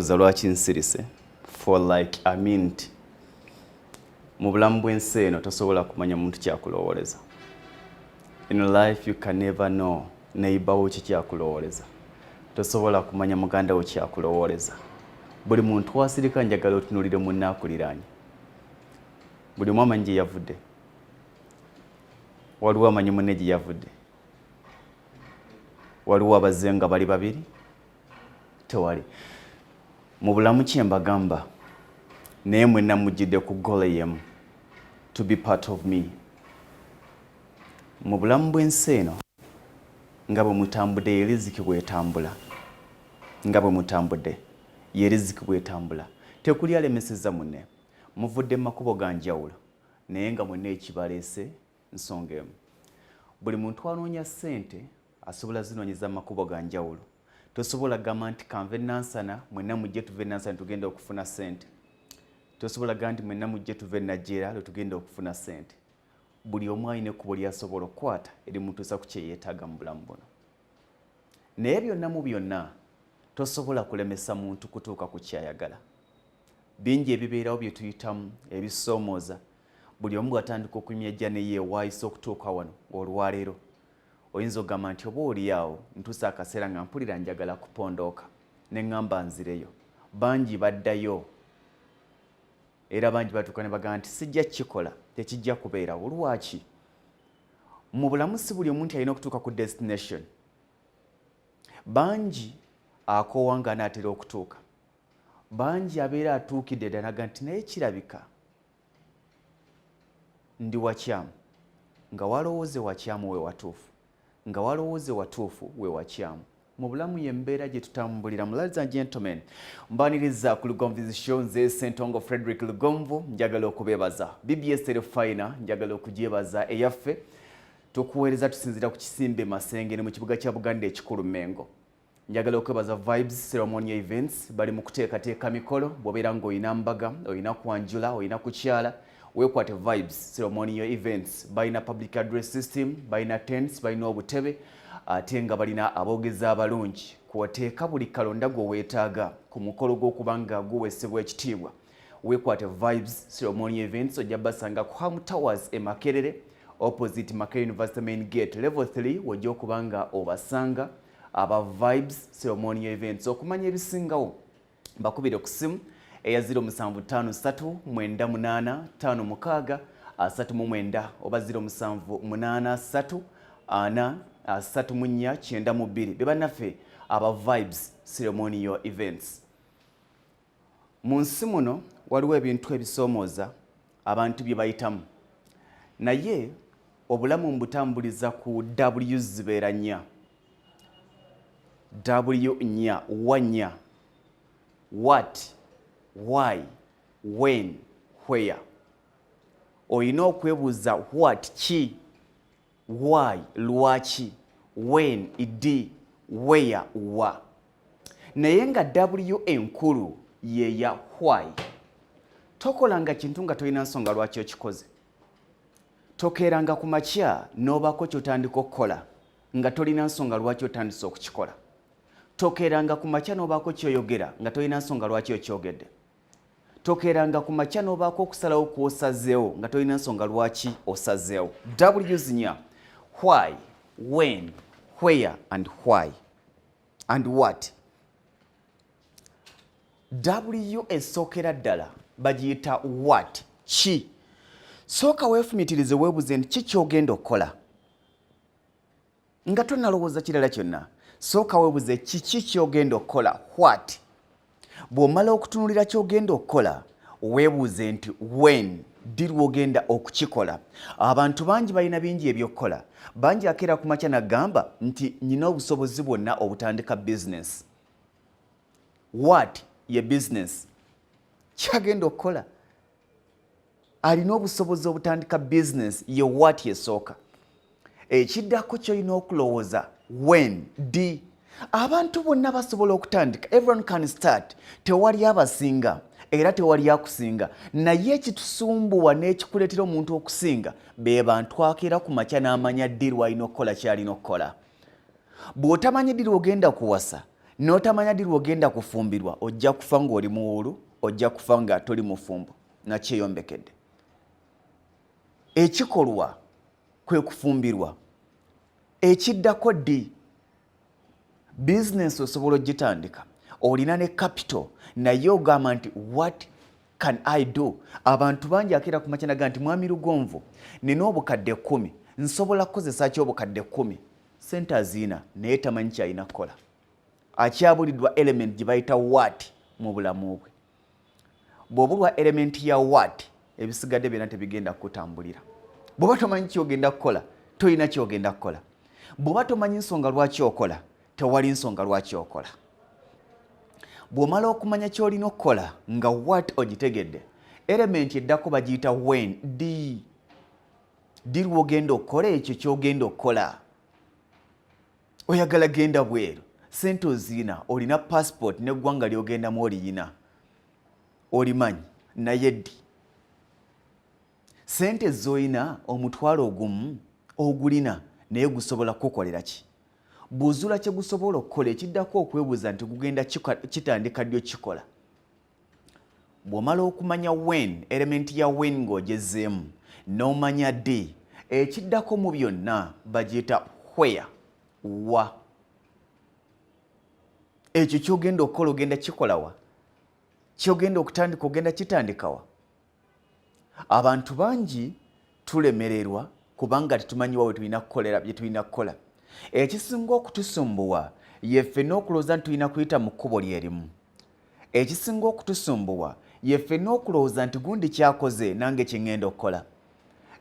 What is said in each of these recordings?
Weebuuza lwaki nsirise for like a minute. Mu bulamu bw'ensi eno tosobola kumanya muntu kyakulowooleza. In life you can never know neighbor wo ki kyakulowooleza. Tosobola kumanya muganda wo kyakulowooleza. Buli muntu wasirika, njagala otunuulire munne akuliraanye. Buli omu amanyi gye yavudde. Waliwo amanyi munne gye yavudde? Waliwo abazze nga bali babiri? Tewali. Mu bulamu kye mbagamba, naye mwenna mujjidde ku goal yemu, to be part of me. Mu bulamu bw'ensi eno, nga bwe mutambudde, ye riziki bw'etambula. Nga bwe mutambudde, ye riziki bw'etambula. Tekuli alemeseza munne. Muvudde mu makubo ga njawulo, naye nga mwenna ekibaleese nsonga emu. Buli muntu anoonya ssente asobola zinoonyeza mu makubo ga njawulo. Tosobola gamba nti kanve Nansana, mwenna mujje tuve Nansana tugenda okufuna ssente. Tosobola gamba nti mwenna mujje tuve Najjeera lwe tugenda okufuna ssente. Buli omu alina ekkubo ly'asobola okukwata erimutuusa ku kye yeetaaga mu bulamu buno. Naye byonna mu byonna, tosobola kulemesa muntu kutuuka ku kyayagala. Bingi ebibeerawo bye tuyitamu ebisoomooza. Buli omu bw'atandika okunyumya journey ye waayise okutuuka wano olwaleero, oyinza okugamba nti oba oli awo ntuuse akaseera nga mpulira njagala kupondooka ne ŋŋamba nzireyo. Bangi baddayo, era bangi batuuka ne bagamba nti sijja kukikola, tekijja kubeerawo. Lwaki? Mu bulamu si buli omuntu alina okutuuka ku destination. Bangi akoowa nga anaatera okutuuka. Bangi abeera atuukidde ddala naga nti naye kirabika ndi wakyamu. Nga walowooze wakyamu we watuufu, nga walowooze watuufu we wakyamu. Mu bulamu y'embeera gye tutambuliramu. Ladies and gentlemen, mbaniriza ku Lugonvu's Show. Nze Sentongo Frederick Lugonvu. Njagala okubeebaza BBS Terefayina, njagala okugyebaza eyaffe. Tukuweereza tusinziira ku kisimbe Masengere mu kibuga kya Buganda ekikulu Mengo. Njagala okwebaza Vibes Ceremonial Events, bali mu kuteekateeka mikolo. Bw'obeera ng'olina mbaga, olina kwanjula, olina kukyala, weekwate Vibes Ceremonial Events. Balina public address system, balina tents, balina obutebe, ate nga balina aboogezi abalungi kwoteeka buli kalonda gwe weetaaga ku mukolo gw'okuba nga guweesebwa ekitiibwa. Weekwate Vibes Ceremonial Events. Ojja basanga ku Ham Towers e Makerere, opposite Makerere University main gate, level 3, wojja okuba nga obasanga aba Vibes Ceremonial Events. Okumanya ebisingawo, bakubire ku simu eya 0753 98 56 39 oba 0783 4 34 92. Be bannaffe aba Vibes Ceremonial Events. Mu nsi muno waliwo ebintu ebisoomooza abantu bye bayitamu, naye obulamu mbutambuliza ku W. Zibeera nnya, W nnya, wa nnya: what, why, when, where. Olina okwebuuza what, ki, why, lwaki, when, ddi, where, wa. Naye nga W enkulu yeya why. Tokolanga kintu nga tolina nsonga lwaki okikoze. Tokeeranga ku makya n'obaako kyotandika okukola nga tolina nsonga lwaki otandise okukikola. Tokeeranga ku makya n'obaako kyoyogera nga tolina nsonga lwaki okyogedde. Tokeeranga ku makya n'obaako okusalawo kwosazeewo nga tolina nsonga lwaki osazeewo. W zinya: why, when, where and why and what. W esookera ddala bagiyita what, ki. Sooka weefumitirize, weebuze nti ki kyogenda okukola nga tonalowooza kirala kyonna. Sooka weebuze kiki kyogenda okukola, what. Bw'omala okutunulira kyogenda okukola, weebuuze nti when, ddi lwogenda okukikola. Abantu bangi balina bingi ebyokukola. Bangi akeera ku makya nagamba nti nyina obusobozi bwonna obutandika business. What ye business kyagenda okukola? Alina obusobozi obutandika business, ye what yesooka. Ekiddako kyolina okulowooza, when, ddi. Abantu bonna basobola okutandika, everyone can start. Tewali abasinga era tewali akusinga, naye ekitusumbuwa n'ekikuleetera omuntu okusinga be bantu akeera ku makya n'amanya ddi lwalina okukola kyalina okukola. Bw'otamanyi ddi lwogenda kuwasa. N'otamanya ddi lw'ogenda kufumbirwa, ojja kufa ng'oli muwuulu, ojja kufa nga toli mufumbo nakyeyombekedde. Ekikolwa kwe kufumbirwa. Ekiddako ddi? Bizinensi osobola ogitandika, olina ne capital, naye ogamba nti, "What can I do?" Abantu bangi akeera ku makya naga nti, "Mwami Lugonvu, nina obukadde 10, nsobola kukozesa ki obukadde 10?" Sente aziina, naye tamanyi kyalina kukola. Akyabuliddwa element gye bayita what mu bulamu bwe. Bw'obulwa element ya what, ebisigadde byonna tebigenda kukutambulira. Bw'oba tomanyi kyogenda kukola, tolina kyogenda kukola. Bw'oba tomanyi nsonga lwaki okola, tewali nsonga lwaki okola. Bw'omala okumanya ky'olina okukola nga what ogitegedde, element eddako bagiyita when. Ddi? Ddi lw'ogenda okukola ekyo ky'ogenda okukola? Oyagala genda bweru, sente oziina, olina passport, n'eggwanga ly'ogendamu oliyina, olimanyi, naye ddi? Sente z'olina, 10,000 ogulina, naye gusobola kukukolera ki? Bw'ozuula kye gusobola okukola, ekiddako okwebuuza nti gugenda kitandika ddi okikola. Bw'omala okumanya when, element ya when ng'ogezeemu, n'omanya ddi, ekiddako mu byonna bagiyita where. Wa? Ekyo kyogenda okukola ogenda kikolawa? Kyogenda okutandika ogenda kitandikawa? Abantu bangi tulemererwa kubanga tetumanyiwa we tulina kukolera bye tulina kukola. Ekisinga okutusumbuwa yeffe n'okulowooza nti tulina kuyita mu kkubo lyerimu. Ekisinga okutusumbuwa yeffe n'okulowooza nti gundi kyakoze nange kyeŋŋenda okukola.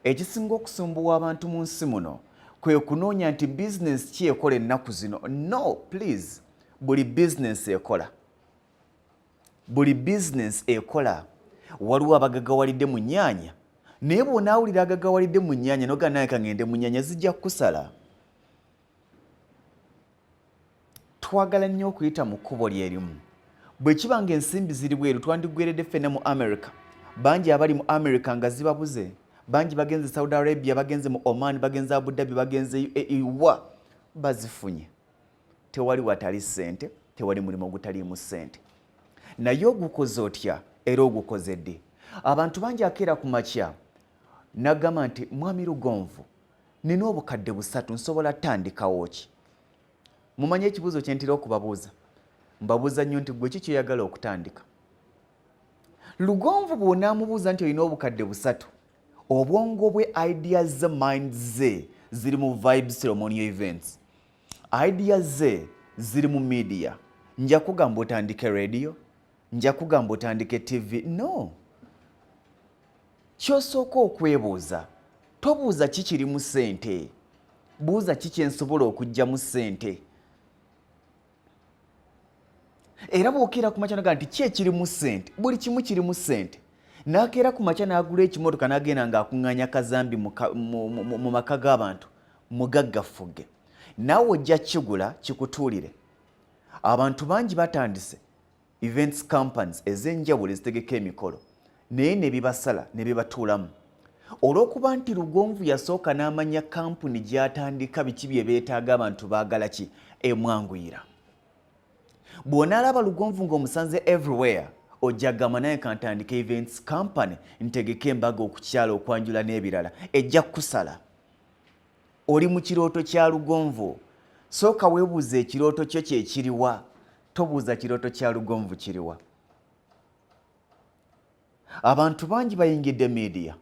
Ekisinga okusumbuwa abantu mu nsi muno kwe kunoonya nti bizinensi ki ekola ennaku zino. No, please, buli bizinensi ekola, buli bizinensi ekola. Waliwo abagagawalidde mu nnyaanya, naye bw'onaawulira agagawalidde mu nnyaanya noga naye kaŋŋende mu nnyaanya, zijja kukusala. Twagala nnyo okuyita mu kkubo lyerimu. Bwe kiba nga ensimbi ziri bweru, twandigweredde ffenna mu America. Bangi abali mu America nga zibabuze. Bangi bagenze Saudi Arabia, bagenze mu Oman, bagenze Abu Dhabi, bagenze iwa, bazifunye. Tewali watali ssente, tewali mulimu ogutaliimu ssente, naye ogukoze otya era ogukoze ddi? Abantu bangi akeera ku makya nagamba nti, "Mwami Lugonvu, nina obukadde 3, nsobola tandikawo ki?" Mumanyi ekibuuzo kyentera okubabuuza? Mbabuuza nnyo nti, "Gwe ki kyoyagala okutandika?" Lugonvu bw'onaamubuuza nti olina obukadde 3, obwongo bwe, ideas ze, mind ze ziri mu vibe ceremonial events, ideas ze ziri mu media. Nja kugamba otandike radio, nja kugamba otandike TV. No, kyosooka okwebuuza, tobuuza ki kirimu ssente, buuza ki kyensobola okuggyamu ssente. Era bw'okeera ku makya naga nti ki ekirimu ssente, buli kimu kirimu ssente. N'akeera ku makya n'agula ekimotoka n'agenda ng'akuŋŋaanya kazambi mu maka g'abantu, mugagga fugge. Naawe ojja kigula kikutuulire. Abantu bangi batandise events companies ez'enjawulo ezitegeka emikolo, naye ne bibasala ne bibatuulamu olw'okuba nti Lugonvu yasooka n'amanya kampuni gy'atandika biki bye beetaaga, abantu baagala ki, emwanguyira. Bw'onaalaba Lugonvu ng'omusanze everywhere, ojja gamba naye kantandika events company, ntegeke embaga, okukyala, okwanjula n'ebirala. Ejja kukusala. Oli mu kirooto kya Lugonvu. Sooka weebuuza ekirooto kyo kyekiriwa, tobuuza kirooto kya Lugonvu kiriwa. Abantu bangi bayingidde media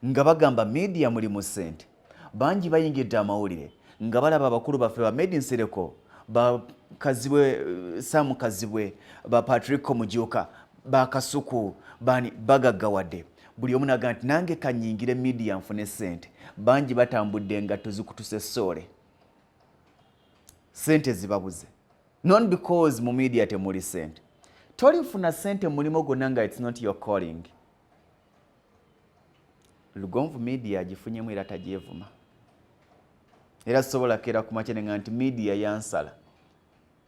nga bagamba media mulimu ssente. Bangi bayingidde amawulire nga balaba abakulu baffe ba Medi Nsereko, bakazibwe Sam Kazibwe, ba Patrick Mujuuka, bakasuku bani bagaggawadde. Buli omu naga nti nange kanyingire media nfune ssente. Bangi batambudde engatto zikutuse soole, ssente zibabuze, not because mu media temuli ssente. Tolifuna ssente mulimu gwonna nga it's not your calling. Lugonvu media agifunyemu era tagyevuma. Era sobola keera ku makya nenga nti media yansala.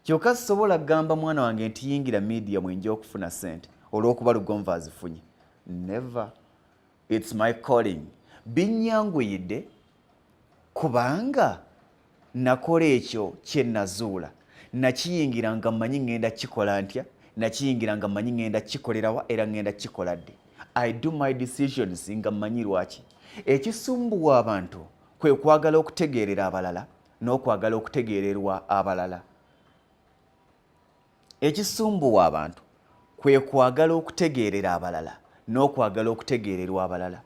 Kyokka sobola kugamba mwana wange nti yingira media mwenja okufuna ssente olw'okuba Lugonvu azifunye. Never. It's my calling. Binyanguyidde kubanga nakola ekyo kye nazuula. Nakiyingira nga mmanyi ŋŋenda kikola ntya, nakiyingira nga mmanyi ŋŋenda kikolerawa, era ŋŋenda kikola ddi. I do my decisions nga mmanyi lwaki. Ekisumbuwa abantu kwe kwagala okutegeerera abalala n'okwagala okutegeererwa abalala. Ekisumbuwa abantu kwe kwagala okutegeerera abalala n'okwagala okutegeererwa abalala.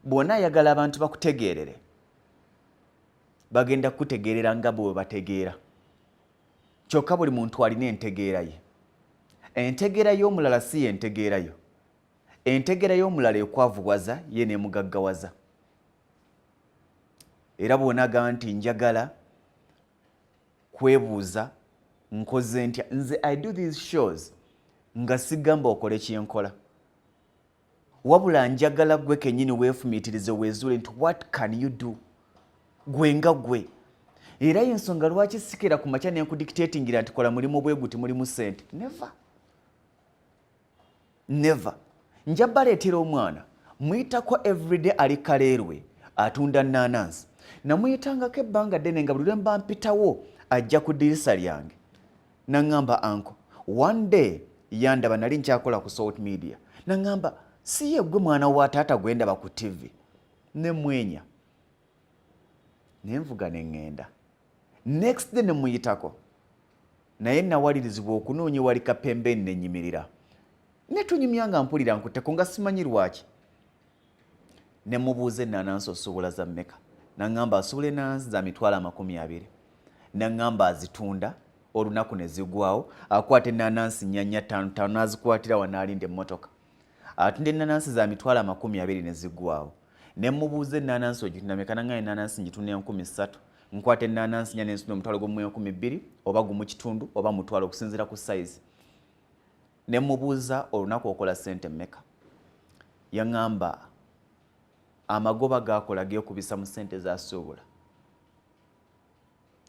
Bw'ona ayagala abantu bakutegeerere, bagenda kukutegeerera nga bwe bategeera. Kyokka buli muntu alina entegeera ye. Entegeera y'omulala si y'entegeera yo. Entegeera y'omulala ekwavuwaza ye n'emugaggawaza. Era bw'onagamba nti njagala kwebuuza nkoze ntya, nze I do these shows nga sigamba okole kyenkola, wabula njagala gwe kennyini weefumiitirize, weezuule nti what can you do gwe nga gwe. Era yensonga lwaki sikeera ku makya nenkudictatingira nti kola mulimu bwe guti, mulimu ssente. Never, never. Nja baleetera omwana muyitako everyday, ali Kaleerwe, atunda nanansi. Namuyitangako ebbanga ddene nga buli lwe mba mpitawo ajja ku ddirisa lyange naŋŋamba, "Uncle." One day yandaba, nali nkyakola ku Salt Media, naŋŋamba, "Si ye gwe mwana wa taata gwe ndaba ku TV?" Nemwenya, nenvuga neŋŋenda. Next day nemuyitako, naye nawalirizibwa okunoonya wali kapembeni, nenyimirira netunyumya nga mpulira nkutteko nga simanyi lwaki. Nemubuuza, "Enanansi osobola za mmeka?" Naŋŋamba asobola enanansi za 200,000. Naŋŋamba azitunda olunaku ne zigwawo, akwata enanansi nnya nnya, ttaano ttaano, n'azikwatira wa n'alinda emmotoka. Atunda enanansi za 200,000 ne ziggwawo. Ne mubuuza, "Enanansi ogitunda meka?" Naŋŋamba, "Enanansi ngitunda 3000. Nkwata enanansi nnya nensunda 20,000 oba 1.5 oba 1,000, okusinziira ku size." Ne mubuuza, "Olunaku okola ssente mmeka?" Yaŋŋamba amagoba gakola geekubisa mu ssente zasuubula.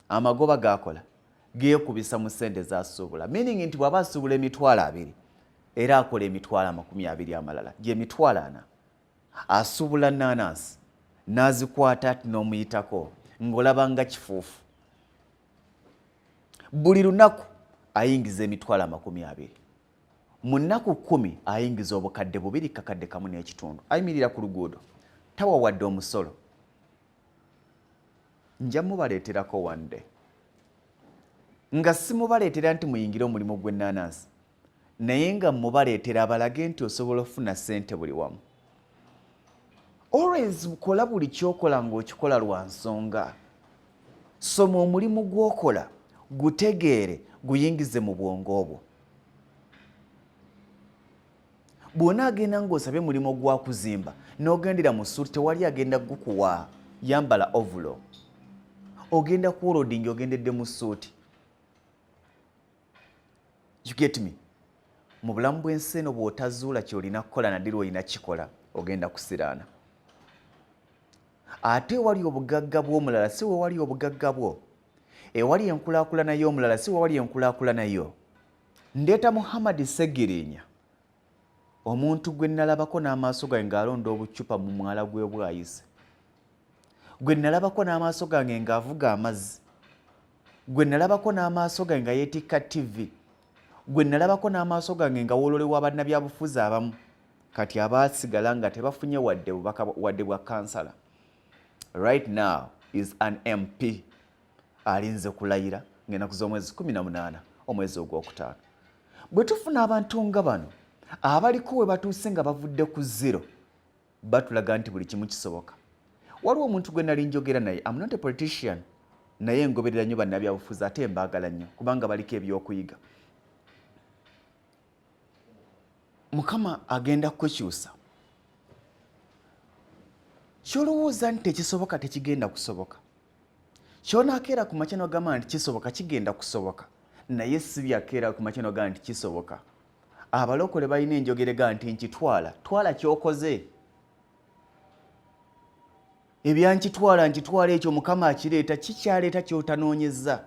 Amagoba gakola geekubisa mu ssente zasuubula, meaning nti bw'aba asuubula 20,000, era akola 20,000 amalala, gye 40,000. Asuubula nanansi n'azikwata ati n'omuyitako ng'olaba nga kifuufu. Buli lunaku ayingiza 20,000. Mu nnaku 10 ayingiza 2000, 1.5. Ayimirira ku luguudo, tawa wadde omusolo. Nja mubaleeterako one day, nga simubaleetera nti muyingire omulimu gw'ennaanansi, naye nga mubaleetera abalage nti osobola okufuna ssente buli wamu. Always kola buli kyokola ng'okikola lwa nsonga. Soma omulimu gw'okola, gutegeere, guyingize mu bwongo obwo. Bw'onaagenda ng'osabye mulimu gwa kuzimba n'ogendera mu suuti, tewali agenda gukuwa. Yambala overall. Ogenda kuwelding, ogendedde mu suuti? You get me? Mu bulamu bw'ensi eno, bw'otazuula kyolina kukola naddira olina kikola, ogenda kusiraana. Ate ewali obugagga bw'omulala si wewali obugagga bwo, ewali enkulaakulana y'omulala si wewali enkulaakulana yo. Ndeeta Muhammadi Segirinya, omuntu gwe nalabako n'amaaso gange ng'alonda obucupa mu mwala gw'e Bwayise, gwe nalabako n'amaaso gange ng'avuga amazzi, gwe nalabako n'amaaso gange nga yeetikka TV, gwe nalabako n'amaaso gange nga wololebwa bannabyabufuzi abamu kati abaasigala nga tebafunye wadde bubaka wadde bwa kansala. Right now is an MP, alinze kulayira ng'ennaku z'omwezi 18 omwezi ogwokutaano. Bwe tufuna abantu nga bano abaliko we batuuse nga bavudde ku zero, batulaga nti buli kimu kisoboka. Waliwo omuntu gwe nali njogera naye. Am not a politician, naye ngoberera nnyo bannabyabufuzi ate mbaagala nnyo kubanga baliko ebyokuyiga. Mukama agenda kukyusa kyolowooza nti tekisoboka, tekigenda kusoboka. Kyonakeera ku makya nogamba nti kisoboka, kigenda kusoboka. Naye si byakeera ku makya nogamba nti kisoboka. Abalokole balina enjogerega nti nkitwala twala kyokoze, ebyankitwala nkitwala, ekyo Mukama akireeta. Kikyaleeta kyotanoonyeza.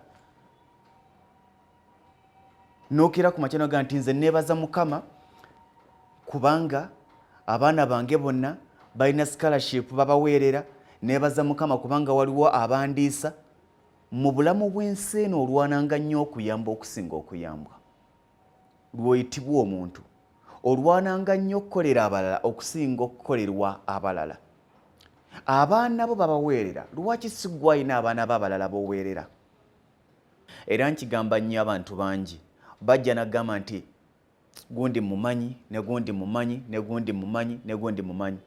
Nokeera ku makya noga nti nze neebaza Mukama kubanga abaana bange bonna balina scholarship babaweerera, neebaza Mukama kubanga waliwo abandiisa. Mu bulamu bw'ensi eno olwananga nnyo okuyamba okusinga okuyambwa. Lw'oyitibwa omuntu. Olwananga nnyo okukolera abalala okusinga okukolerwa abalala. Abaana bo babaweerera, lwaki si ggwe alina abaana bo abalala b'oweerera? Era nkigamba nnyo abantu bangi bajja nagamba nti gundi mumanyi ne gundi mumanyi ne gundi mumanyi ne gundi mumanyi.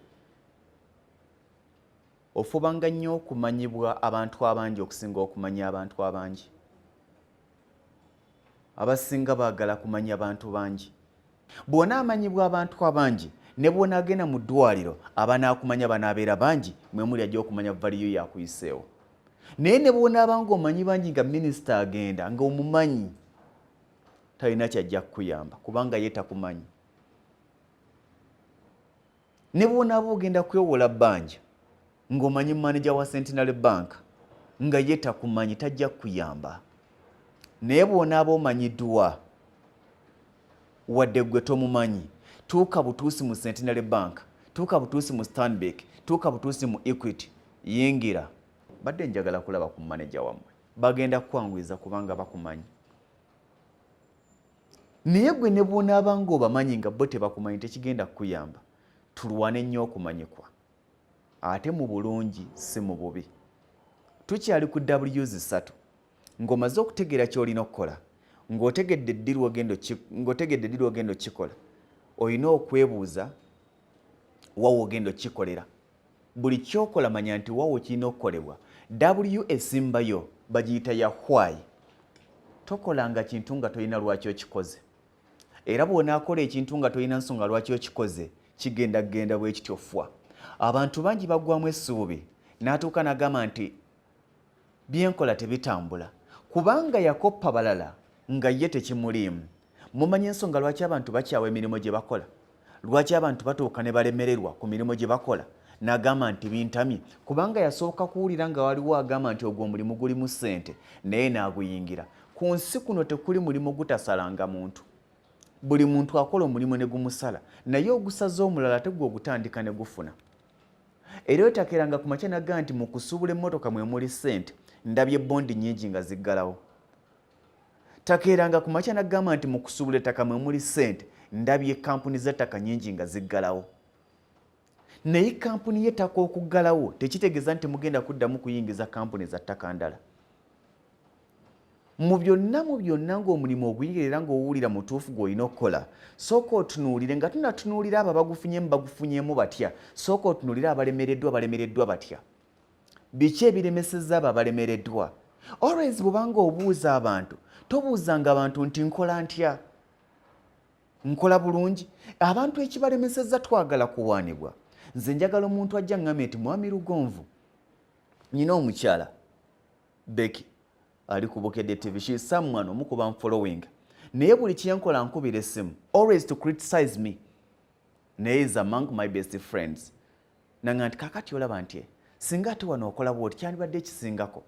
Ofubanga nnyo okumanyibwa abantu abangi okusinga okumanya abantu abangi. Abasinga baagala kumanya bantu bangi. Bw'onaamanyibwa abantu abangi ne bw'onaagenda mu ddwaliro abanaakumanya banaabeera bangi, mwe muli ajja okumanya value yakuyiseewo. Naye ne bw'onaaba ng'omanyi bangi nga minisita agenda ng'omumanyi, talina kyajja kukuyamba kubanga ye takumanyi. Ne bw'onaaba ogenda kwewola bbanja ng'omanyi maneja wa Centenary Bank nga ye takumanyi, tajja kukuyamba. Naye bw'onaaba omanyiddwa wadde ggwe tomumanyi, tuuka butuusi mu Centenary Bank, tuuka butuusi mu Stanbic, tuuka butuusi mu Equity, yingira. Badde njagala kulaba ku maneja wammwe, bagenda kukwanguyiza kubanga bakumanyi. Naye gwe ne bw'onaaba ng'obamanyi nga bo tebakumanyi, tekigenda kukuyamba. Tulwane nnyo okumanyikwa, ate mu bulungi si mu bubi. Tukyali ku W's ssatu. Ng'omaze okutegeera ky'olina okukola, ng'otegedde ddi lw'ogenda okukikola, olina okwebuuza wa w'ogenda okukikolera. Buli ky'okola manya nti wa w'okirina okukolebwa. W esimbayo bagiyita ya why. Tokolanga kintu nga tolina lwaki okikoze. Era bw'onaakola ekintu nga tolina nsonga lwaki okikoze, kigenda kugenda bwe kityo fwa. Abantu bangi baggwamu essuubi n'atuuka n'agamba nti byenkola tebitambula kubanga yakoppa balala nga ye tekimuliimu. Mumanyi ensonga lwaki abantu bakyawa emirimu gye bakola? Lwaki abantu batuuka ne balemererwa ku mirimu gye bakola? N'agamba nti bintamye kubanga yasooka kuwulira nga waliwo agamba nti ogwo omulimu gulimu ssente, naye n'aguyingira. Ku nsi kuno tekuli mulimu gutasalanga muntu. Buli muntu akola omulimu ne gumusala, naye ogusaze omulala ate gwe ogutandika ne gufuna. Era otakeeranga ku makya n'agamba nti mu kusuubula emmotoka mwe muli ssente, ndabye bondi nnyingi nga ziggalawo. Takeeranga ku makya n'agamba nti mu kusuubula ettaka mwe muli ssente, ndabye kampuni z'ettaka nnyingi nga ziggalawo. Naye kampuni y'ettaka okuggalawo tekitegeeza nti mugenda kuddamu kuyingiza kampuni za ttaka ndala. Mu byonna mu byonna ng'omulimu oguyingira era ng'owulira mutuufu gw'olina okukola, sooka otunuulire nga tunatunuulira abo abagufunyemu bagufunyemu batya, sooka otunuulire abalemereddwa balemereddwa batya. Biki ebiremesezza abo abalemereddwa? Always bw'obanga obuuza abantu, tobuuzanga abantu nti nkola ntya, nkola bulungi. Abantu ekibalemesezza twagala kuwaanibwa. Nze njagala omuntu ajja ŋŋambe nti Mwami Lugonvu, nnina omukyala Becky ali ku Bukedde TV, she is someone omu ku banfollowing, naye buli kyenkola nkubira essimu always to criticize me, naye is among my best friends. Nanga nti kakati olaba nti singa ate wano okola bwoti kyandibadde ekisingako,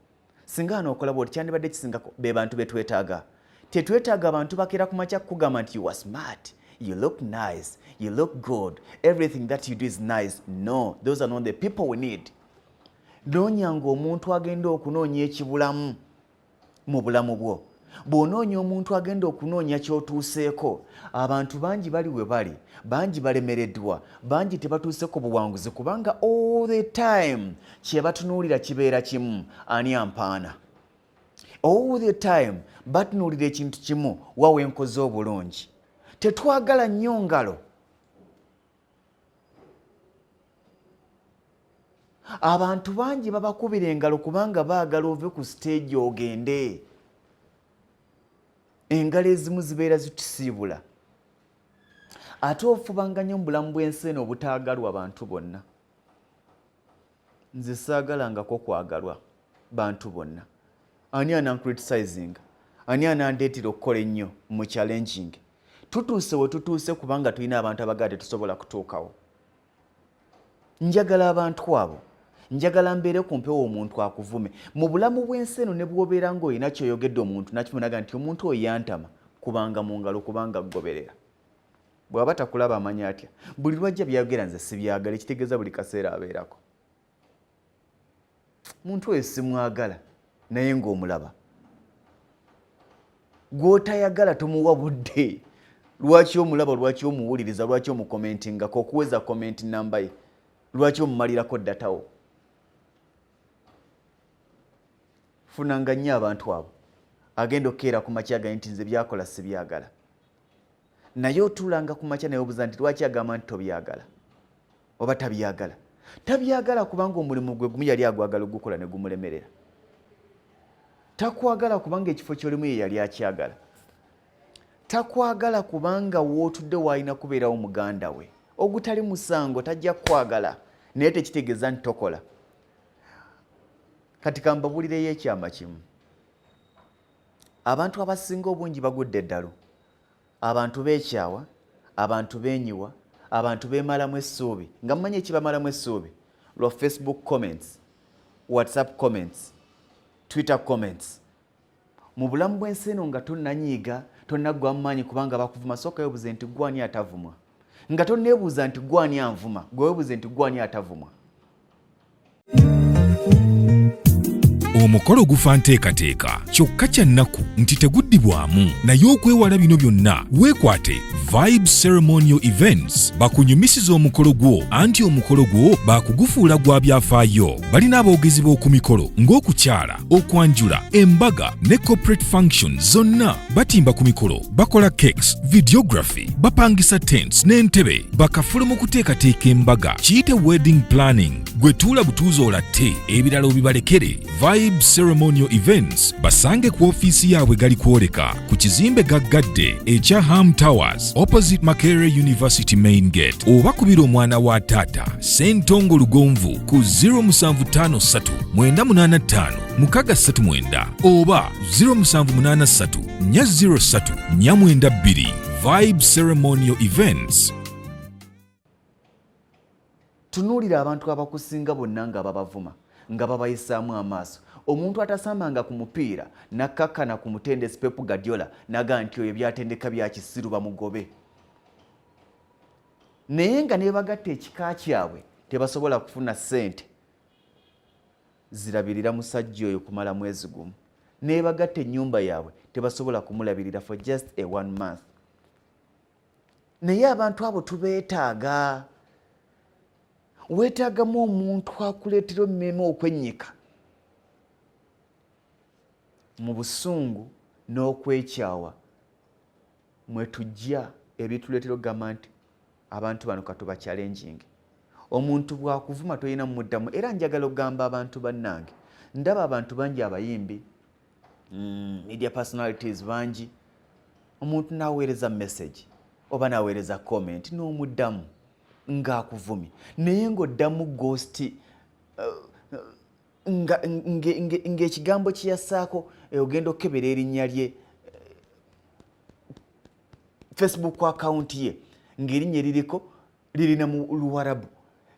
singa wano okola bwoti kyandibadde ekisingako. Be bantu betwetaaga. Tetwetaaga abantu bakeera ku makya kukugamba nti you are smart, you look nice, you look good, everything that you do is nice. No, those are not the people we need. Noonyanga omuntu agenda okunoonya ekibulamu mu bulamu bwo. Bw'onoonya omuntu agenda okunoonya ky'otuuseeko, abantu bangi bali we bali, bangi balemereddwa, bangi tebatuuse ku buwanguzi kubanga all the time kye batunuulira kibeera kimu, ani ampaana? All the time batunuulira ekintu kimu, wa we nkoze obulungi. Tetwagala nnyo ngalo. Abantu bangi babakubira engalo kubanga baagala ove ku siteegi ogende. Engalo ezimu zibeera zitusiibula. Ate ofubanga nnyo mu bulamu bw'ensi eno obutaagalwa bantu bonna. Nze saagalangako kwagalwa bantu bonna. Ani anancriticinga? Ani anandeetera okukola ennyo mu challenging? Tutuuse we tutuuse kubanga tulina abantu abagala tetusobola kutuukawo. Njagala abantu abo. Njagala mbeere ku mpewo omuntu akuvume. Mu bulamu bw'ensi eno ne bw'obeera ng'olina ky'oyogedde omuntu n'akifuna nti omuntu oyo yantama, kubanga mu ngalo kubanga goberera. Bw'aba takulaba amanya atya? Buli lw'ajja by'ayogera nze sibyagala, ekitegeeza buli kaseera abeerako. Muntu oyo simwagala. Naye ng'omulaba gw'otayagala tomuwa budde. Lwaki omulaba? Lwaki omuwuliriza? Lwaki omukomentingako okuweza comment namba ye? Lwaki omumalirako data wo? Funanga nnyo abantu abo. Agenda okukeera ku makya gaye nti nze byakola sibyagala, naye otuulanga ku makya naye obuuza nti lwaki agamba nti tobyagala oba tabyagala? Tabyagala kubanga omulimu gwe gumu yali agwagala ogukola ne gumulemerera. Takwagala kubanga ekifo kyolimu ye yali akyagala. Takwagala kubanga wootudde waalina kubeerawo muganda we. Ogutali musango, tajja kukwagala, naye tekitegeeza nti tokola. Kati kambabuulireyo ekyama kimu. Abantu abasinga obungi bagudde eddalu. Abantu beekyawa, abantu beenyiwa, abantu beemalamu essuubi. Nga mumanyi ekibamalamu essuubi? Lwa Facebook comments, WhatsApp comments, Twitter comments. Mu bulamu bw'ensi eno nga tonnanyiiga, tonnaggwamu maanyi kubanga bakuvuma, sooka weebuuze nti ggwe ani atavumwa? Nga tonneebuuza nti ggwe ani anvuma, gwe weebuuze nti ggwe ani atavumwa? Omukolo gufa nteekateeka, kyokka kya nnaku nti teguddibwamu. Naye okwewala bino byonna, weekwate Vibe Ceremonial Events bakunyumisiza omukolo gwo, anti omukolo gwo baakugufuula gwa byafaayo. Balina aboogezi b'oku mikolo ng'okukyala, okwanjula, embaga ne corporate function zonna. Batimba ku mikolo, bakola cakes, videography, bapangisa tents n'entebe, bakafulu mu kuteekateeka embaga, kiyite wedding planning. Gwe tuula butuuzi olatte, ebirala obibalekere. Vibe Ceremonial Events basange ku ofiisi yaabwe gali kwoleka ku kizimbe gaggadde ekya Ham Towers opposite Makerere University main gate, oba kubira omwana wa taata Ssentongo Lugonvu ku 0753 985 639 oba 0783 403 492. Vibe Ceremonial Events. Tunuulira abantu abakusinga bonna nga babavuma, nga babayisaamu amaaso. Omuntu atasambanga ku mupiira nakkakkana ku mutendesi Pep Guardiola naga nti oyo byatendeka bya kisiru, bamugobe, naye nga nebagatta ekika kyabwe tebasobola kufuna ssente zirabirira musajja oyo kumala mwezi gumu. Nebagatta ennyumba yaabwe tebasobola kumulabirira for just a one month. Naye abantu abo tubeetaaga. Weetaagamu omuntu akuleetera ommeeme okwennyika mu busungu n'okwekyawa mwetujja ebituleetera okugamba nti abantu bano katuba challenging. Omuntu bw'akuvuma tolina muddamu. Era njagala okugamba abantu bannange, ndaba abantu bangi, abayimbi, media personalities bangi, omuntu n'aweereza message oba n'aweereza comment n'omuddamu ng'akuvumye, naye ng'oddamu ghost ng'ekigambo kye yassaako, ogenda okukebera erinnya lye, Facebook account ye, ng'erinnya eririko lirina mu Luwarabu,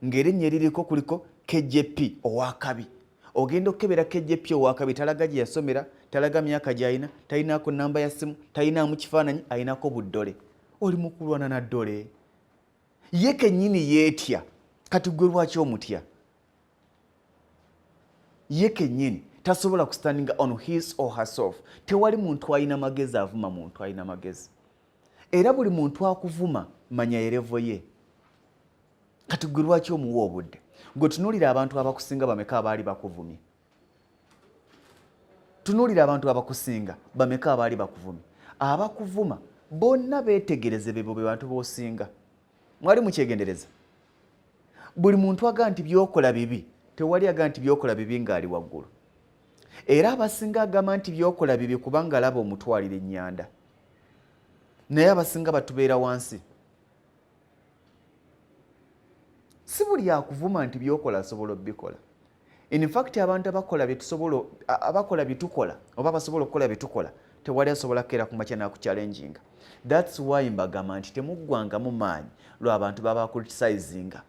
ng'erinnya eririko kuliko KJP owakabi. Ogenda okukebera KJP owakabi, talaga gye yasomera, talaga myaka gy'alina, talinaako namba ya ssimu, talinaamu kifaananyi, alinako buddole. Oli mu kulwana na ddole. Ye kennyini yeetya, kati gwe lwaki omutya? Ye kennyini tasobola kustandinga on his or herself. Tewali muntu alina magezi avuma muntu alina magezi. Era buli muntu akuvuma manya e level ye. Kati gwe lwaki omuwa obudde? Gwe tunuulira abantu abakusinga, bameka abaali bakuvumye? Tunuulira abantu abakusinga, bameka abaali bakuvumye? Abakuvuma bonna beetegereze, bebo be bantu b'osinga. Mwali mukyegendereza, buli muntu agamba nti byokola bibi, tewali agamba nti byokola bibi ng'ali waggulu. Era abasinga agamba nti byokola bibi kubanga alaba omutwalira ennyanda, naye abasinga batubeera wansi. Si buli akuvuma nti byokola asobola obikola. In fact, abantu abakola byetusobola, abakola byetukola oba abasobola okukola byetukola, tewali asobola kukeera ku makya nakuchallenginga. That's why mbagamba nti temuggwangamu maanyi lwabantu baba criticizinga,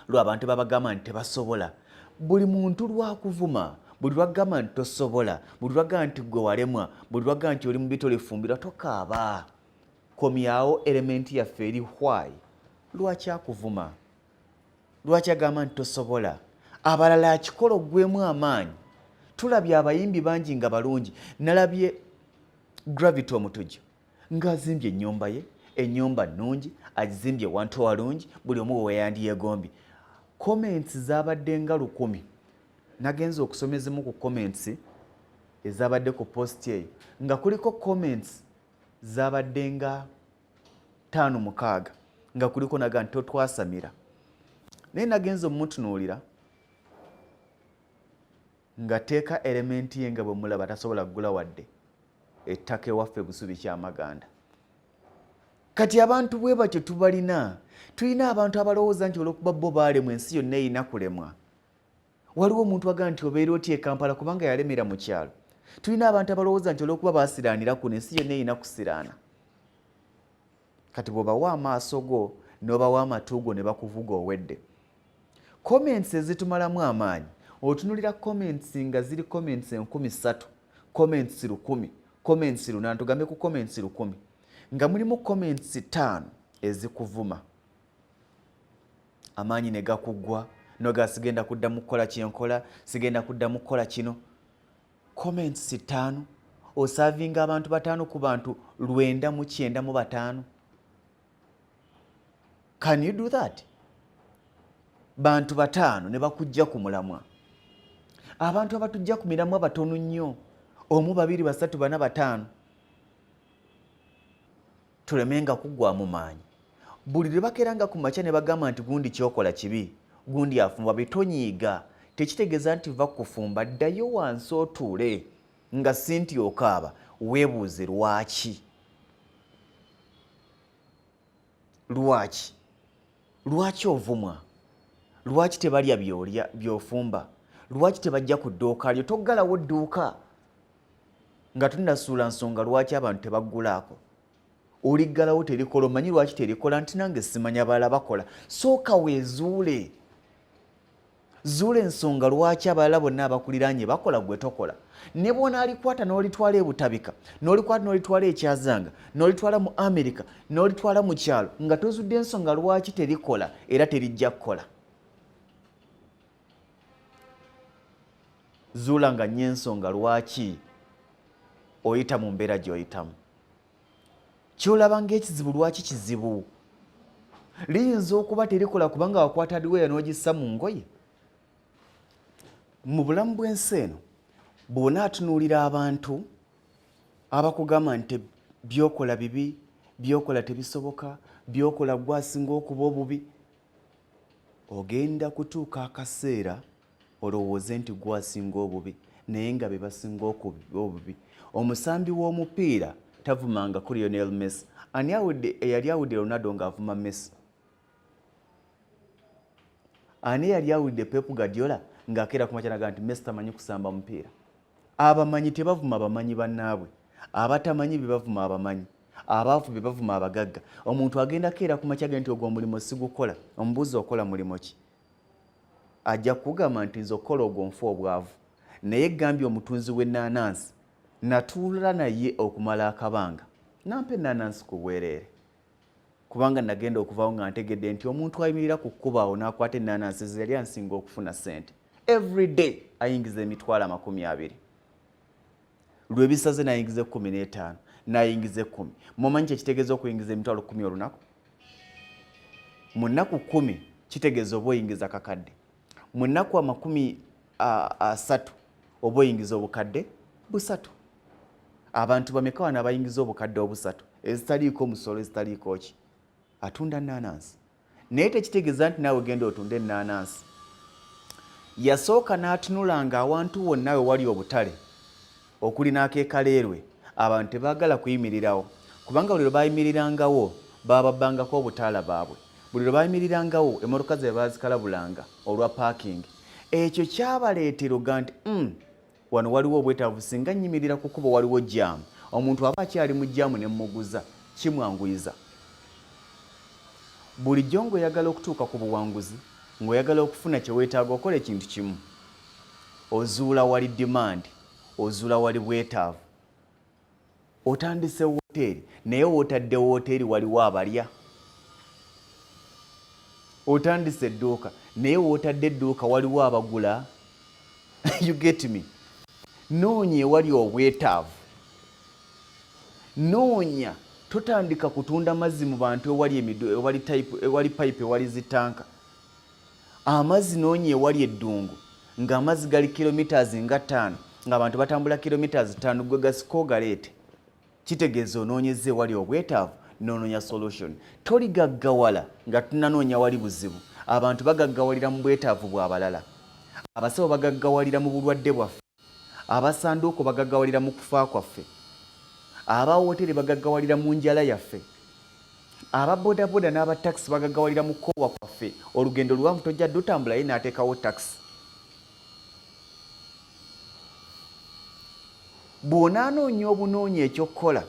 lwabantu babagamba nti tebasobola. Buli muntu lwakuvuma, buli lwagamba nti tosobola, buli lwagamba nti gwe walemwa, buli lwagamba nti oli mubi tolifumbirwa, tokaaba. Komyawo element yaffe eri why. Lwaki akuvuma? Lwaki agamba nti tosobola? Abalala akikola oggwemu amaanyi. Tulabye abayimbi bangi nga balungi. Nalabye Gravity Omutujju ng'azimbye ennyumba ye, ennyumba nnungi, agizimbye wantu walungi, buli omu we yandyegombye. Comments zaabadde nga 1000. Nagenze okusoma ezimu ku comments ezabadde ku post eyo, nga kuliko comments zabadde nga 5 6, nga kuliko naga nti totwasamira. Naye nagenze omutunuulira nga teeka element ye nga bwe mulaba tasobola kugula wadde ettaka ewaffe Busubi Kyamaganda. Kati abantu bwe batyo tubalina. Tulina abantu abalowooza nti olw'okuba bo baalemwa ensi yonna erina kulemwa. Waliwo omuntu agamba nti obeera otya e Kampala kubanga yalemera mu kyalo. Tulina abantu abalowooza nti olw'okuba baasiraanira kuno ensi yonna erina kusiraana. Kati bw'obawa amaaso go n'obawa amatu go ne bakuvuga owedde. Comments ezitumalamu amaanyi, otunulira comments nga ziri comments 3000, comments 1000, comments 800, tugambe ku comments 1000, nga mulimu comments 5 ezikuvuma. Amaanyi ne gakuggwa, noga sigenda kuddamu kukola kyenkola, sigenda kuddamu kukola kino. Comments 5, osavinga abantu 5 ku bantu 995. Can you do that? Bantu 5 ne bakujja ku mulamwa. Abantu abatujja ku miramwa batono nnyo, 1, 2, 3, 4, 5. Tulemenga kuggwamu maanyi. Buli lwe bakeeranga ku makya ne bagamba nti gundi ky'okola kibi, gundi afumba bitonyiiga, tekitegeeza nti va kufumba, ddayo wansi otuule nga si nti okaaba, weebuuze lwaki? Lwaki? Lwaki ovumwa? Lwaki tebalya by'olya by'ofumba? Lwaki tebajja ku dduuka lyo? Toggalawo dduuka nga tunnasuula nsonga lwaki abantu tebaggulaako. Oliggalawo terikola, omanyi lwaki terikola? Nti nange simanya balala bakola. Sooka weezuule. Zuula ensonga lwaki abalala bonna abakuliraanye bakola gwe tokola. Ne bw'onaalikwata n'olitwala e Butabika, n'olikwata n'olitwala e Kyazanga, n'olitwala mu Amerika, n'olitwala mu kyalo, nga tozudde ensonga lwaki terikola era terijja kukola. Zuula nga nnyo ensonga lwaki oyita mu mbeera gy'oyitamu. Ky'olaba ng'ekizibu lwaki kizibu? Liyinza okuba terikola kubanga wakwata hardware n'ogissa mu ngoye. Mu bulamu bw'ensi eno, bw'onaatunuulira abantu abakugamba nti by'okola bibi, by'okola tebisoboka, by'okola ggwe asinga okuba obubi, ogenda kutuuka akaseera olowooze nti ggwe asinga obubi, naye nga be basinga okuba obubi. Omusambi w'omupiira tavumangako Lionel Messi. Ani awudde eyali awudde Ronaldo ng'avuma Messi? Ani eyali awulidde Pep Guardiola ng'akeera ku makya n'agamba nti Messi tamanyi kusamba mupiira? Abamanyi tebavuma bamanyi bannaabwe, abatamanyi be bavuma abamanyi, abaavu be bavuma abagagga. Omuntu agenda keera ku makya ge nti ogwo omulimu sigukola, omubuuza okola mulimu ki? Ajja kukugamba nti nze okukola ogwo nfa obwavu. Naye gambye omutunzi w'ennaanansi natuula naye okumala akabanga nampa ennaanansi ku bwereere. Kubanga nagenda okuvaawo nga ntegedde nti omuntu ayimirira ku kkubo awo n'akwata ennaanansi ze yali ansinga okufuna ssente. Every day ayingiza emitwalo 20. Lwe bisaze n'ayingiza 15, n'ayingiza 10. Mumanyi kye kitegeeza okuyingiza emitwalo 10 olunaku? Mu nnaku 10 kitegeeza oba oyingiza kakadde. Mu nnaku 30 oba oyingiza obukadde 3. Abantu bameka wano abayingiza obukadde 3 ezitaliiko musolo, ezitaliiko ki? Atunda nnaanansi. Naye tekitegeeza nti naawe genda otunde ennaanansi. Yasooka n'atunulanga awantu wonna we wali obutale okuli n'ak'ekaleerwe, abantu tebaagala kuyimirirawo kubanga buli lwe baayimirirangawo baababbangako obutaala baabwe. Buli lwe baayimirirangawo emmotoka zaabwe baazikalabulanga olwa paakingi. Ekyo kyabaleetera okuga nti, wano waliwo obwetaavu, singa nnyimirira ku kkubo waliwo jjaamu, omuntu aba akyali mu jjaamu ne mmuguza, kimwanguyiza. Bulijjo ng'oyagala okutuuka ku buwanguzi, ng'oyagala okufuna kye weetaaga okola ekintu kimu, ozuula wali demand, ozuula wali bwetaavu. Otandise wooteeri, naye w'otadde wooteeri waliwo abalya. Otandise edduuka, naye w'otadde edduuka waliwo abagula. You get me? Noonya ewali obwetaavu. Noonya, totandika kutunda mazzi mu bantu ewali emidu, ewali type, ewali pipe, ewali zitanka. Amazzi noonya ewali eddungu ng'amazzi gali kilometers nga ttaano, ng'abantu batambula kilometers ttaano, gwe gasika ogaleete. Kitegeeza onoonyezza ewali obwetaavu n'onoonya solution. Toligaggawala nga tunanoonya wali buzibu. Abantu bagaggawalira mu bwetaavu bw'abalala. Abasawo bagaggawalira mu bulwadde bwaffe. Abasanduuko bagaggawalira mu kufa kwaffe. Aba wooteeri bagaggawalira mu njala yaffe. Aba bodaboda n'aba takisi bagaggawalira mu kukoowa kwaffe. Olugendo luwanvu tojja dutambula ye n'ateekawo takisi. Bw'onaanoonya obunoonya eky'okukola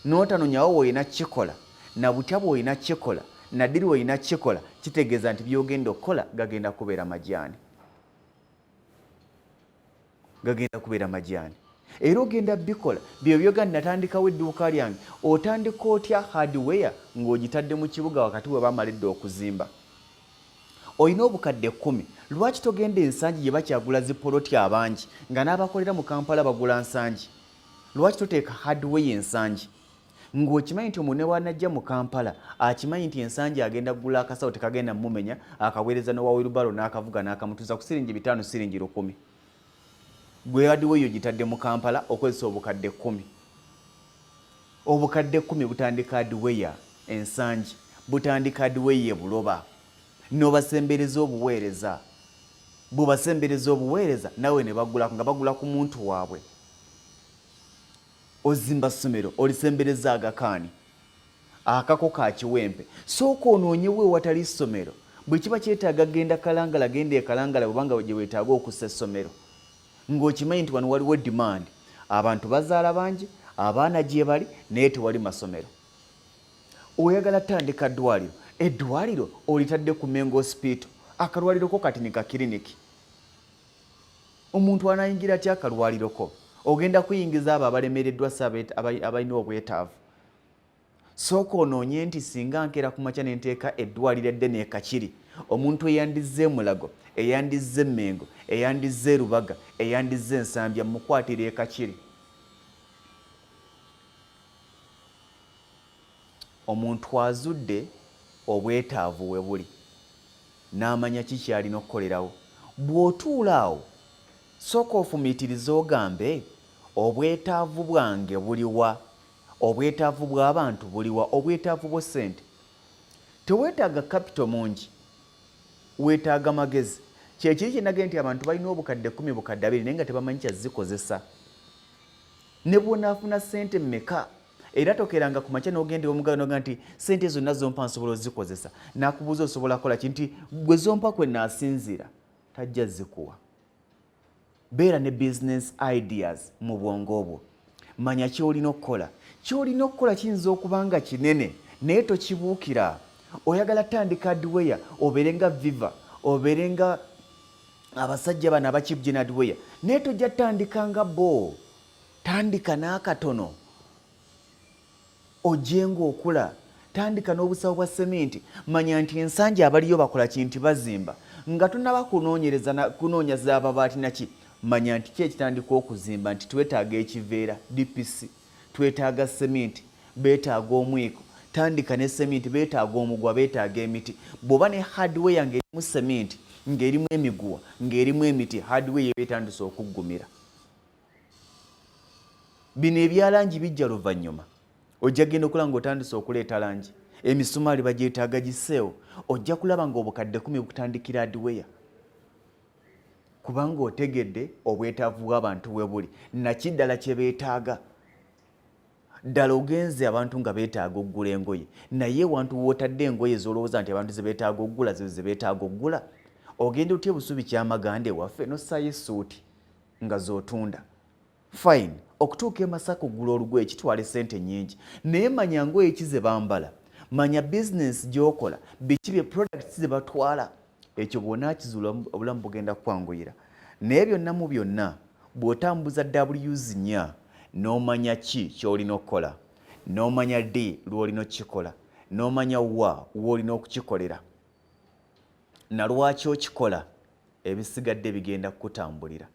n'otanonyawo w'olina kukikola na butya bw'olina kukikola na ddi lw'olina kukikola, kitegeeza nti by'ogenda okukola gagenda kubeera majaani. Gagenda kubeera majaani. Era ogenda bikola bye byoga natandikawo edduuka lyange. Otandika otya hardware ng'ogitadde mu kibuga wakati we baamala edda okuzimba? Olina obukadde kkumi, lwaki togenda e Nsangi gye bakyagula zi poloti abangi nga n'abakolera mu Kampala bagula Nsangi? Lwaki toteeka hardware e Nsangi? Ng'okimanyi nti omuntu ne bw'anajja mu Kampala akimanyi nti e Nsangi agenda kugula akasawo tekagenda mumenya, akaweereza n'owa wheelbarrow n'akavuga n'akamutuusa ku siringi bitaano siringi lukumi. Gwe hardware ogitadde mu Kampala okozesa obukadde kkumi. Obukadde kkumi butandika hardware e Nsangi, butandika hardware e Buloba. N'obasembereza obuweereza. Bw'obasembereza obuweereza naawe ne bagulako nga bagula ku muntu waabwe. Ozimba ssomero olisembereza Aga Khan. Akako ka Kiwempe. Sooka onoonyewo ewatali ssomero. Bwe kiba kyetaaga genda Kalangala, genda e Kalangala bw'oba nga gye weetaaga okussa essomero. Ng'okimanyi nti wano waliwo demand. Abantu bazaala bangi, abaana gyebali naye tewali masomero. Oyagala tandika ddwaliro, eddwaliro olitadde ku Mengo Hospital. Akalwaliro ko kati ni kakiriniki. Omuntu anayingira atya akalwaliro ko? Ogenda kuyingiza abo abalemereddwa si abalina obwetaavu. Sooka onoonye nti singa nkeera ku makya ne nteeka eddwaliro eddene e Kakiri, omuntu eyandizze e Mulago, eyandizze e Mengo, eyandizze e Lubaga, eyandizze e Nsambya mmukwatira e Kakiri. Omuntu azudde obwetaavu we buli n'amanya ki ky'alina okukolerawo. Bw'otuula awo, sooka ofumiitirize ogambe, Obwetaavu bwange buli wa? Obwetaavu bw'abantu buli wa? Obwetaavu bwo ssente. Teweetaaga kapito mungi, weetaaga magezi. Kye kiri kye nagambye nti abantu balina obukadde kkumi, bukadde abiri naye nga tebamanyi kya zikozesa. Ne bw'onaafuna ssente mmeka, era tokeeranga ku makya n'ogenda ew'omugagga n'ogamba nti ssente zonna z'ompa nsobola ozikozesa. N'akubuuza osobola kukola ki nti gwe z'ompa kwe naasinziira, tajja zikuwa. Beera ne business ideas mu bwongo bwo. Manya ky'olina okukola. Ky'olina okukola kiyinza okuba nga kinene naye tokibuukira. Oyagala tandika hardware obeere nga Viva, obeere nga abasajja bano aba Cheap Gen Hardware, naye tojja tandika nga bo. Tandika n'akatono. Ojje ng'okula. Tandika n'obusawo bwa seminti. Manya nti Ensangi abaliyo bakola ki nti bazimba. Nga tonnaba kunoonyereza na kunoonya za babaati na ki, manya nti ki ekitandika okuzimba nti twetaaga ekiveera, DPC, twetaaga seminti, beetaaga omwiko. Tandika ne seminti, beetaaga omuguwa, beetaaga emiti. Bw'oba ne hardware ng'erimu seminti, ng'erimu emiguwa, ng'erimu emiti, hardware eba etandise okuggumira. Bino ebya langi bijja luvannyuma. Ojja genda okulaba ng'otandise okuleeta langi. Emisumaali bagyetaaga gisseewo. Ojja kulaba ng'obukadde kumi bukutandikira hardware. Kubanga otegedde obwetaavu bw'abantu we buli naki ddala kye beetaaga. Ddala ogenze abantu nga beetaaga okugula engoye naye ewantu w'otadde engoye z'olowooza nti abantu ze beetaaga okugula zezo ze beetaaga okugula. Ogenda otya ebusubi Kyamaganda ewaffe n'ossaayo essuuti nga z'otunda. Fine, okutuuka e Masaka okugula olugoye kitwala essente nnyingi naye manya ngoye ki ze bambala, manya bizinensi gy'okola, biki bye products ze batwala. Ekyo bw'onaakizuula obulamu bugenda kukwanguyira. Naye byonna mu byonna bw'otambuza W's nnya n'omanya ki ky'olina okukola, n'omanya ddi lw'olina okukikola, n'omanya wa w'olina okukikolera na lwaki okikola, ebisigadde bigenda kukutambulira.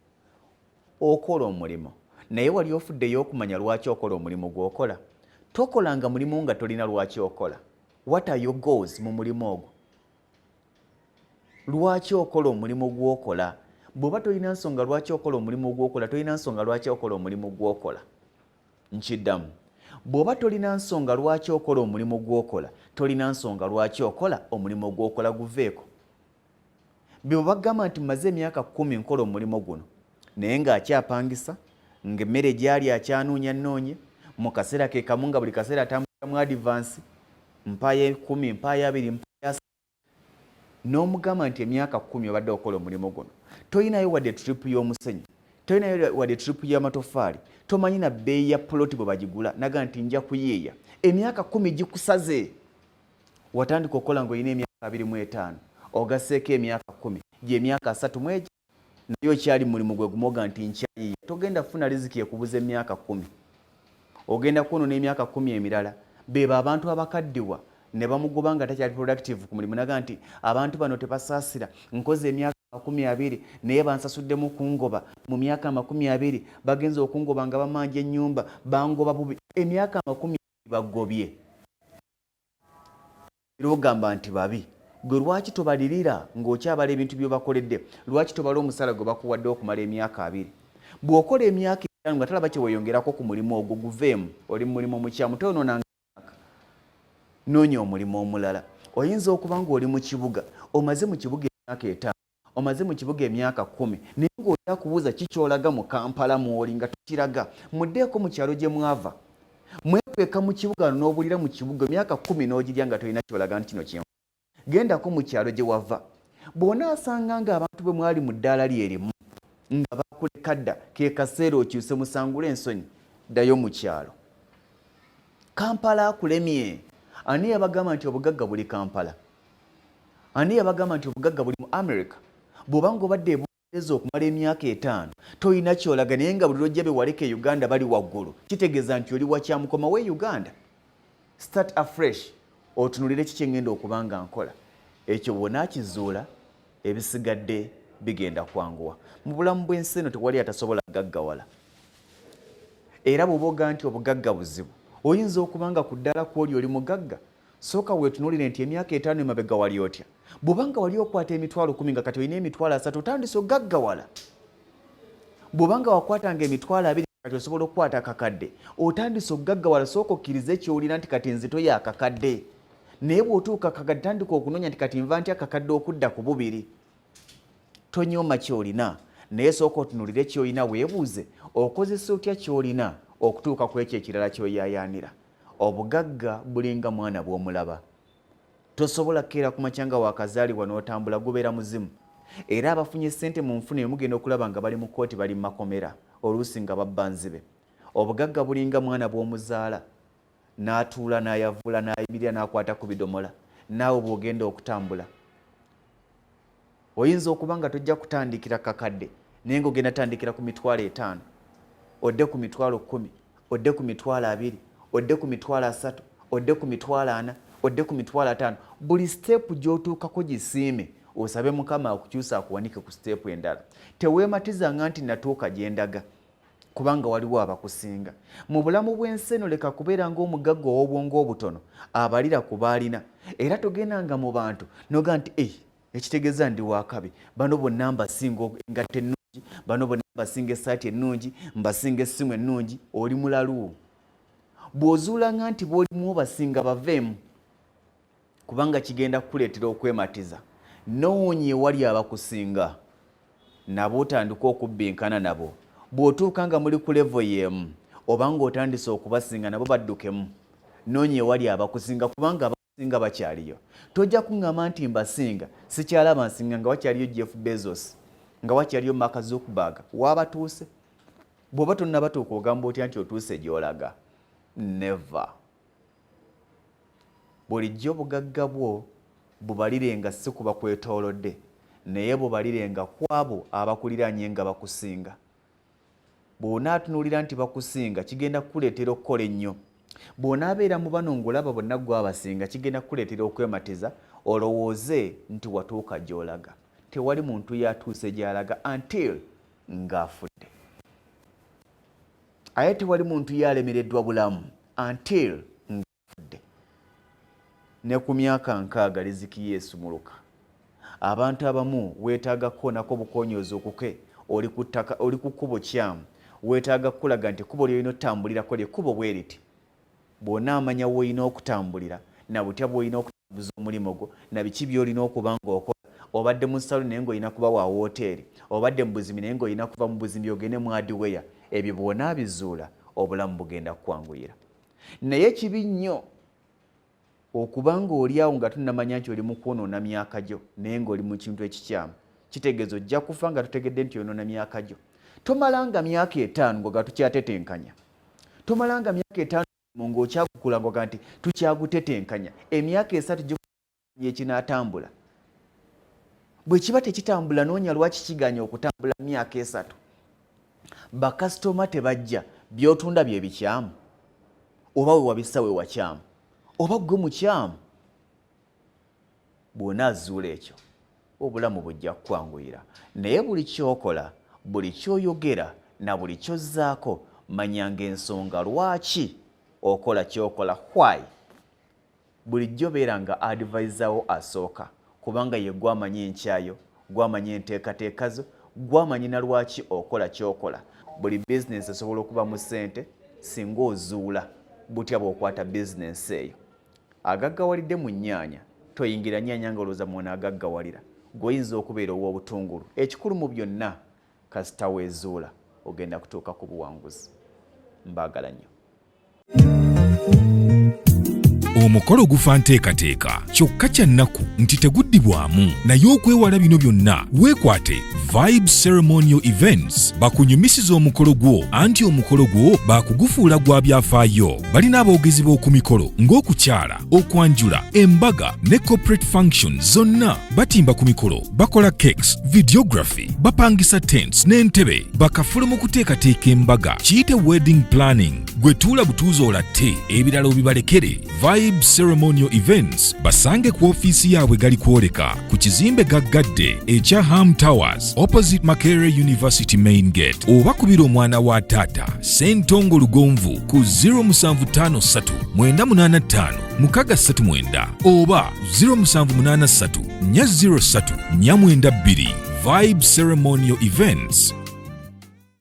Okola omulimu, naye wali ofuddeyo okumanya lwaki okola omulimu gw'okola? Tokolanga mulimu nga tolina lwaki okola. What are your goals mu mulimu ogwo? Lwaki okola omulimu gw'okola? Bw'oba tolina nsonga lwaki okola omulimu gw'okola, tolina nsonga lwaki okola omulimu gw'okola. Nkiddamu, bw'oba tolina nsonga lwaki okola omulimu gw'okola, tolina nsonga lwaki okola omulimu gw'okola, guveeko. Bwe bagamba nti mmaze emyaka 10 nkola omulimu guno, naye ng'akyapangisa, ng'emmere gyali akyanoonya nnoonye, mu kaseera ke kamu nga buli kaseera atambulira mu advance, mpaayo 10, mpaayo 20, mpaayo, n'omugamba nti emyaka 10 obadde okola omulimu guno, tolinayo wadde trip y'omusenyu, tolinayo wadde trip y'amatoffaali, tomanyi na bbeeyi ya poloti bwe bagigula, naga nti nja kuyiiya. Emyaka 10 gikusaze. Watandika okukola ng'olina emyaka 25, ogasseeko emyaka 10, gy'emyaka 30 egi, naye okyali mulimu gwe gumoga nti nkyayiiya. Togenda kufuna riziki ekubuza emyaka 10, ogenda kwonoona emyaka 10 emirala. Bebo abantu abakaddiwa ne bamugoba nga takyali productive ku mulimu, naga nti abantu bano tebasaasira, nkoze emyaka 20 naye bansasuddemu kungoba. Mu myaka 20 bagenza okungoba nga bamanja ennyumba, bangoba bubi. Emyaka 20 bagobye era ogamba nti babi. Gwe lwaki tobalirira ng'okyabala ebintu by'obakoledde? Lwaki tobala omusala gwe bakuwadde okumala emyaka 20? Bw'okola emyaka 5 nga talaba kyeweeyongerako ku mulimu ogwo, guveemu. Oli mu mulimu mukyamu, toyonoonanga, noonya omulimu omulala. Oyinza okuba ng'oli mu kibuga, omaze mu kibuga emyaka 5, omaze mu kibuga emyaka 10, naye ng'oli akubuuza kikyolaga mu Kampala mw'oli nga tokiraga. Muddeeko mu kyalo gye mwava. Mwekweka mu kibuga n'obulira mu kibuga emyaka 10 n'ogirya nga tolina kyolaga nti kino kye. Gendako mu kyalo gye wava. Bw'onaasanga ng'abantu bwe mwali mu ddaala lye limu nga bakuleka dda, ke kaseera okyuse, musangule ensonyi, ddayo mu kyalo. Kampala akulemye. Ani yabagamba nti obugagga buli Kampala? Ani yabagamba nti obugagga buli mu America? Bw'oba ng'obadde ebungereza okumala emyaka 5, tolina kyolaga, naye nga buli lwojja be waleka e Uganda bali waggulu, kitegeeza nti oli wakyamukomawo e Uganda. Start afresh, otunulire kiki engenda okuba nga nkola. Ekyo bw'onaakizuula, ebisigadde bigenda kwanguwa. Mu bulamu bw'ensi eno tewali atasobola gaggawala. Era bw'oba ogaa nti obugagga buzibu, oyinza okuba nga ku ddala kwoli oli mugagga. Sooka weetunuulire nti emyaka 5 emabega wali otya? Bw'oba nga wali okwata emitwalo 10, nga kati olina emitwalo 30, otandise ogaggawala. Bw'oba nga wakwatanga emitwalo 20, kati osobola okukwata akakadde, otandise okugaggawala. Sooka okkirize kyolina nti kati nzito yakakadde, naye bw'otuuka akakadde, tandika okunoonya nti kati nva nti akakadde okudda ku bubiri. Tonyooma kyolina, naye sooka otunuulire kyolina, weebuuze okozesa otya kyolina okutuuka ku ekyo ekirala kyoyaayaanira. Obugagga bulinga mwana bw'omulaba. Tosobola kukeera ku makya nga wakazaalibwa n'otambula, gubeera muzimu. Era abafunye ssente mu nfuna emugenda okulaba nga bali mu kkooti, bali mu makomera, oluusi nga babba nzibe. Obugagga bulinga mwana bw'omuzaala n'atuula n'ayavula n'ayimirira n'akwata ku bidomola. Naawe bw'ogenda okutambula, oyinza okuba nga tojja kutandikira kakadde, naye ng'ogenda tandikira ku mitwalo 5, odde ku mitwalo 10, odde ku mitwalo 20, odde ku mitwalo 30, odde ku mitwalo 40, odde ku mitwalo 50. Buli step gy'otuukako gisiime, osabe Mukama akukyusa akuwanike ku step endala. Teweematizanga nti natuuka gye ndaga, kubanga waliwo abakusinga. Mu bulamu bw'ensi eno leka kubeera ng'omugagga ow'obwongo obutono abalira ku baalina. Era togendanga mu bantu noga nti ei, ekitegeeza ndi wakabi, bano bonna mbasinga engatto ennungi, bano bonna mbasinga essaati ennungi, mbasinga essimu ennungi. Oli mulalu. Bw'ozuulanga nti bw'olimu obasinga, baveemu, kubanga kigenda kukuleetera okwematiza. Noonya ewali abakusinga, nabo otandika okubbinkana nabo. Bw'otuuka nga muli ku level y'emu oba ng'otandise okubasinga, nabo baddukemu. Noonya ewali abakusinga, kubanga abakusinga bakyaliyo. Tojja kuŋŋamba nti mbasinga, sikyalaba nsinga, nga wakyaliyo Jeff Bezos, nga wakyaliyo Mark Zuckerberg. Waabatuuse? Bw'oba tonnabatuuka, ogamba otya nti otuuse gy'olaga? Never. Bulijjo obugagga bwo bubalire nga si kuba kwetoolodde, naye bubalire nga ku abo abakuliraanye nga bakusinga. Bw'onaatunuulira nti bakusinga, kigenda kukuleetera okukola ennyo. Bw'onaabeera mu bano ng'olaba bonna gwe abasinga, kigenda kukuleetera okwematiza, olowooze nti watuuka gy'olaga. Tewali muntu yatuuse gy'alaga until ng'afudde. Aye tewali muntu yalemereddwa bulamu until ngafudde. Ne ku myaka 60 riziki yeesumuluka. Abantu abamu weetaaga kukoonako bukoonyi ozuukuke, oli ku ttaka, oli ku kkubo kyamu. Weetaaga kukulaga nti ekkubo ly'olina otambulirako lye kkubo bwe riti. Bw'onaamanya w'olina okutambulira, na butya bw'olina okutambuza omulimu gwo, na biki by'olina okuba ng'okola, obadde mu saluuni naye ng'olina kuba wa wooteeri, obadde mu buzimbi naye ng'olina kuva mu buzimbi ogende mu hardware, ebyo bw'onaabizuula obulamu bugenda kukwanguyira. Naye kibi nnyo okuba ng'oli awo nga tonnamanya nti oli mu kwonoona myaka gyo naye ng'oli mu kintu ekikyamu. Kitegeeza ojja kufa nga totegedde nti oyonoona myaka gyo. Tomalanga myaka 5 ng'oga tukyatetenkanya. Tomalanga myaka 5 ng'okyagukula ng'oga nti tukyagutetenkanya. Emyaka 3 gyo ekinaatambula. Bwe kiba tekitambula, noonya lwaki kiganya okutambula myaka 3. Bakasitoma tebajja, by'otunda bye bikyamu, oba we wabissa we wakyamu, oba ggwe mukyamu. Bw'onaazuula ekyo, obulamu bujja kukwanguyira. Naye buli ky'okola, buli ky'oyogera na buli ky'ozzaako, manyanga ensonga lwaki okola ky'okola. Why? Bulijjo beera nga advisor wo asooka, kubanga ye gwamanyi enkyayo, gwamanyi enteekateeka zo, gwamanyi na lwaki okola ky'okola. Buli bizinensi esobola okuba mu ssente singa ozuula butya bw'okwata bizinensi eyo. Agaggawalidde mu nnyaanya, toyingira nnyaanya ng'olowooza mw'onaagaggawalira. Ggwe oyinza okubeera ow'obutungulu. Ekikulu mu byonna, kasita weezuula, ogenda kutuuka ku buwanguzi. Mbaagala nnyo. Omukolo gufa nteekateeka, kyokka kya nnaku nti teguddibwamu. Naye okwewala bino byonna, weekwate Vibe Ceremonial Events bakunyumisiza omukolo gwo, anti omukolo gwo baakugufuula gwa byafaayo. Balina aboogezi b'oku mikolo ng'okukyala, okwanjula, embaga ne corporate functions zonna. Batimba ku mikolo, bakola cakes, videography, bapangisa tents n'entebe, bakafulu mu kuteekateeka embaga, kiyite wedding planning. Gwe tuula butuuzi olatte, ebirala obibalekere. Vibe Ceremonial Events basange ku ofiisi yaabwe gali kwoleka ku kizimbe gaggadde ekya Ham Towers opposite Makerere University main gate, oba kubira omwana wa taata Ssentongo Lugonvu ku 0753 985 639 oba 0783 403 492. Vibe Ceremonial Events.